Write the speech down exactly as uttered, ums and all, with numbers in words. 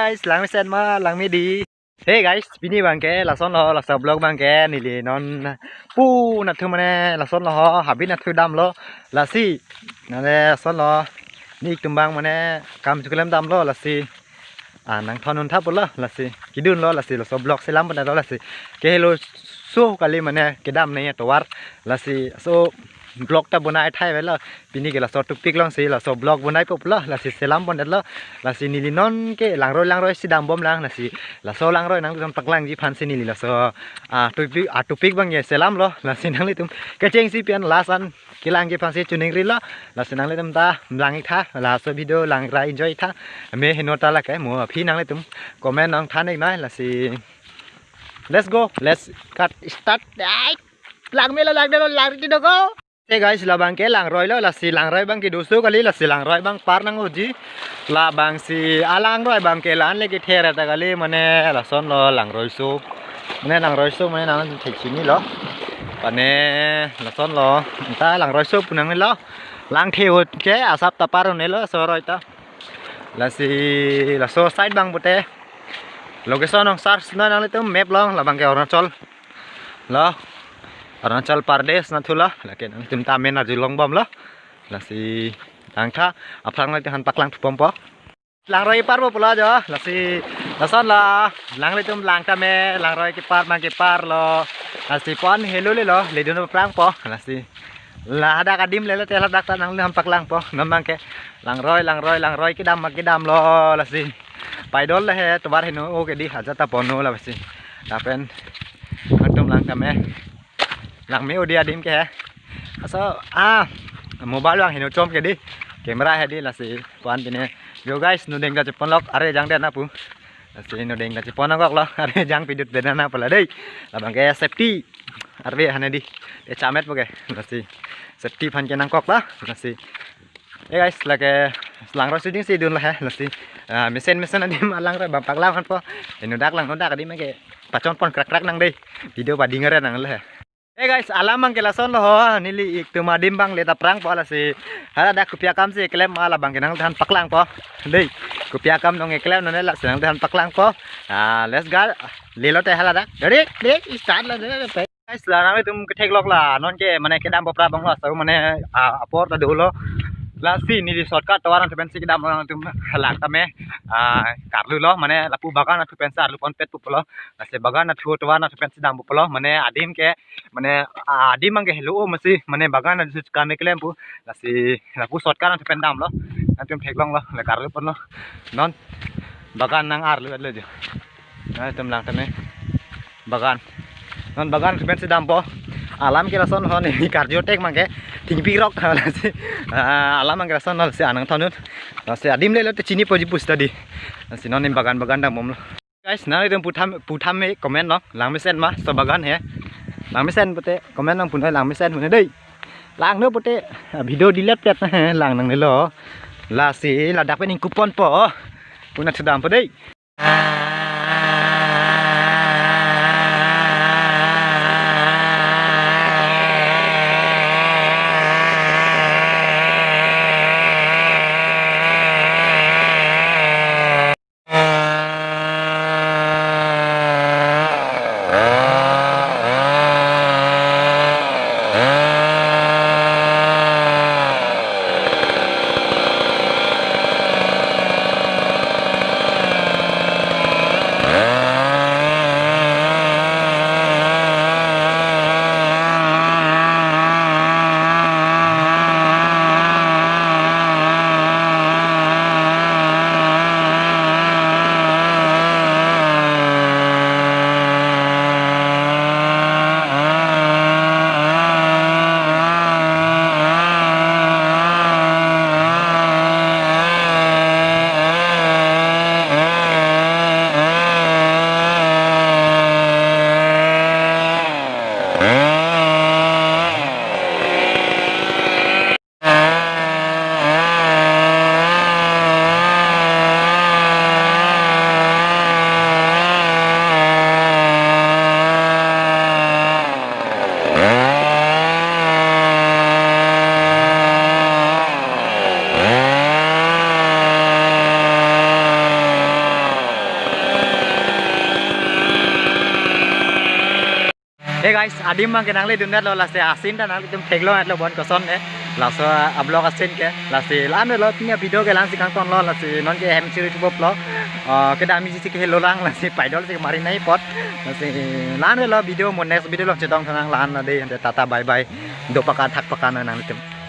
Guys, langmesen ma, langme dei. Hey guys, pini abangke lasonlo, laso vlog abangke neli non pu nathu mane lasonlo ho, habit nathu damlo, lasi. Nale lasonlo, nelitum abang mane kam cheklem damlo, lasi. Ah, nangthondun tha pulo, lasi. Kedunlo, lasi, laso vlog selam pon-etlo, lasi. Kehelo so kali mane kedam ne tovar, lasi. So vlog ta bonai thai avelo. Pini ke laso toothpick alongsi laso vlog bonaipo pulo, lasi selam pon-etlo. Lasi neli non ke langroi langroi si dambomlang, lasi. Laso langroi nangtum paklangji aphansi neli laso, ah, toothpick, ah, toothpick abangke selamlo, lasi nanglitum kechengsi pen last an kelangji aphansi chiningrilo, lasi nanglitum ta lang-ik tha, laso video langra enjoy tha. Me heno ta lake mo aphi nanglitum comment nangthan-iknoi, lasi. Let's go, let's cut start. Ai, langmelo, langdelo, langri do ko. Hey guys, labangke langroilo, lasi langroi abangke do so kali, lasi langroi abang par nang-oji. Labangsi alangroi abangke la-an le kethe ra ta kali, mane lasonlo langroi so. Mane langroi so, mane nang thek chinilo. Mane lasonlo, ta langroi so pu nangnelo. Langthe ahut ke asap ta par un-elo, so roi ta. Lasi laso side abang pute. Location nang search-noi nanglitum map along, labangke Arunachal. Lo, Arunachal Pradesh nathulo, lake nangtum ta men arjulongbomlo. Lasi tangtha, aphrang nanglitum aphan paklang thubompo. Langroi parpo pulo jo, lasi lasonlo, nanglitum lang tame, langroi kepar abang keparlo. Lasi pon helo lelo, ledun prangpo, lasi. Ladak adim lelo te ladak ta nangliphan paklangpo, non abangke. Langroi, langroi, langroi kedam ma kedamlo, lasi. Paidol le he, tovar heno, o ke dei, ajat ta ponlo lasi. Lapen, nangtum lang tame. Langme-o dei adim ke he. Aso, ah, mobile abang heno chom ke dei. Camera he dei, lasi. Puan pine. Yo guys, nudeng ta cheponlok, are jang den apu. Lasi nudeng ta cheponlok lo, are jang pidut den na pala dei. Labangke safety. Arve hane dei. Te chamet po ke. Lasi. Safety aphan kenangkok ta. Lasi. Eh guys, lake langroi shooting si dunlo he, lasi. Ah, mesen mesen adim alangroi abang paklang aphanpo. Inu dak lang, dak adim ke pachon pon krak krak nang dei. Video pading are nanglo he. Eh guys, alam abangke lasonlo ho, neli ik tum adim abang le ta prangpo, lasi. Haladak kopi akam si keklem ma, labangke nangthan paklangpo. Dei, kopi akam nong keklem none, lasi nangthan paklangpo. Ah, let's go. Lelo te haladak. Dei, dei, start lo dei. Guys, la nanglitum ketheklok la, non ke mane kedampo pra abang lo, so mane, ah, apor ta dolo. Lasi neli shortcut tovar nathu pensi kedampo, nangtum lang tame, ah, karlulo, mane lapu bagan nathu pensi arlu ponpet pulo. Lasi bagan nathu tovar nathu pensi dampo pulo, mane adim ke, mane, ah, adim abangke helo-o masi, mane bagan nathu kame keklem pu. Lasi lapu shortcut nathu pen damlo. Nangtum theklonglo, la karlu ponlo. Non bagan nang-arlu-etlo jo. Nangtum lang tame. Bagan. Non bagan nathu pensi dampo. Alam ke lason ho, neli karju tek abangke. Thingpi rok lasi. Ah, alam abangke lason ho, lasi nangthondun. Lasi adim lelo te chinipo ji pu ta dei. Lasi non neli bagan bagan dambomlo. Guys, nanglitum pu tham, pu tham me comment lo. Langmesen ma, so bagan he. Langmesen pute comment nang punoi, langmesen pune dei. Langno pute, ah, video delete pet na he, lang nangnelo. Lasi ladak pen ingkupon po. Pu nathu dampo dei. Hey guys, adim mang ke nangledundetlo, lasi a-scene ta nanglitum theklonglo bon koson ne. Laso a-vlog a-scene ke, lasi la-an lo, pini a-video ke la-ansi kangtonlo, lasi non ke hem chiri thupo lo. Ah, kedam isi ke lo lang, lasi paidol si mari nai apot. Lasi la-an lo, video mo next video lo chetongtha nang, la-an lo dei, tata bye bye. Do paka thak paka na nanglitum.